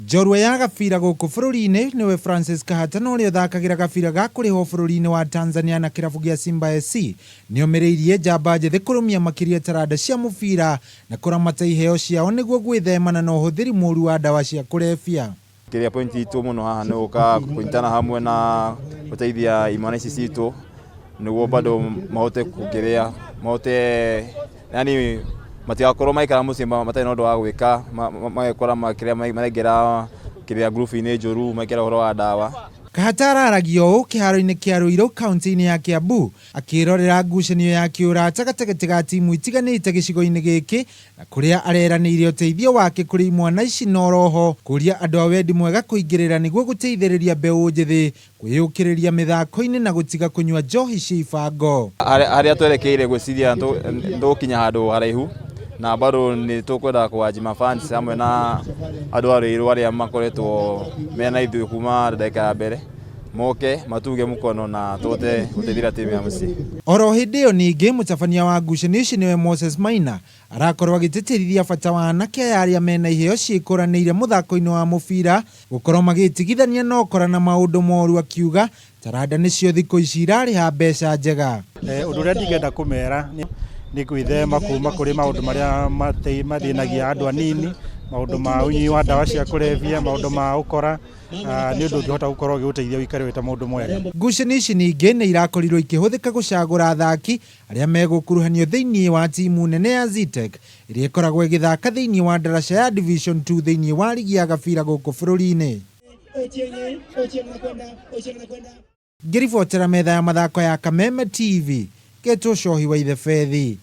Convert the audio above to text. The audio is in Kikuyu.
Njorua ya gabira gũkũ bũrũri-inĩ nĩwe Francis Kahata na ũrĩa ũthakagĩra gabira ga kũrĩhwo bũrũri-inĩ wa Tanzania na kĩrabu gĩa Simba SC nĩomĩrĩirie njamba njĩthĩ kũrũmia makĩria taranda cia mũbira na kũramata iheo ciao nĩguo gwĩthemana na ũhũthĩri mũru wa ndawa cia kũrebia. Kĩrĩa point itũ mũno haha nĩ gũka kũnyitana hamwe na gũteithia imwana ici citũ nĩguo bado mahote kũkĩrĩa mahote yani matigakorwo maikara mũciĩ matarĩ na ũndũ wa gwĩka magekora makĩrĩa maraingĩra kĩrĩa ngurubu-inĩ njũru maingĩra ũhoro wa ndawa. Kahata araragia ũũ kĩharo-inĩ kĩa Ruiru kaunti-inĩ ya Kiambu akĩrorera ngucanio ya kĩũrata gatagatĩ ga timu itiganĩte gĩcigo-inĩ gĩkĩ na kũrĩa areranĩire ũteithio wake kũrĩ imwana ici na oroho kũria andũ a wendi mwega kũingĩrĩra nĩguo gũteithĩrĩria mbeũ njĩthĩ kwĩyũkĩrĩria mĩthako-inĩ na gũtiga kũnyua njohi cia ibango. Harĩa twerekeire gwĩciria tũgũkinya handũ haraihu na bado nĩ tũkwenda kũanji mafans hamwe na andũ a Ruiru arĩa makoretwo mena ithuĩ kuma ndagĩka ya mbere moke matuge mũkono na tũhote gũteithĩrĩria timu ya mũciĩ. Oro hĩndĩ ĩyo ningĩ mũtabania wa ngucanio ici nĩwe Moses Maina arakorwo agĩtĩtĩrithia bata wa anake aya arĩa mena iheo ciĩkũranĩire mũthako-inĩ wa mũbira gũkorwo magĩtigithania na ũkora na maũndũ moru akiuga taranda nĩcio thikũ ici irarĩha mbeca njega. Ũndũ ũrĩa ndingĩenda kũmera nĩ gwĩthema kuma kũrĩ maũndũ marĩa mathĩnagia andũ anini, maũndũ ma ũnyui wa ndawa cia kũrebia, maũndũ ma ũkora, nĩ ũndũ ũngĩhota gũkorwo ũgĩgũteithia ũikare wĩ ta mũndũ mwega. Ngucanio ici ningĩ nĩ irakorirwo ikĩhũthĩka gũcagũra athaki arĩa megũkuruhanio thĩinĩ wa timu nene ya Zetech ĩrĩa ĩkoragwo ĩgĩthaka thĩinĩ wa ndaraca ya Division 2 thĩinĩ wa ligi ya gabira gũkũ bũrũri-inĩ. Ngĩribotera metha ya mathako ya Kameme TV, ngetwo Cohi wa Ithe Bethi.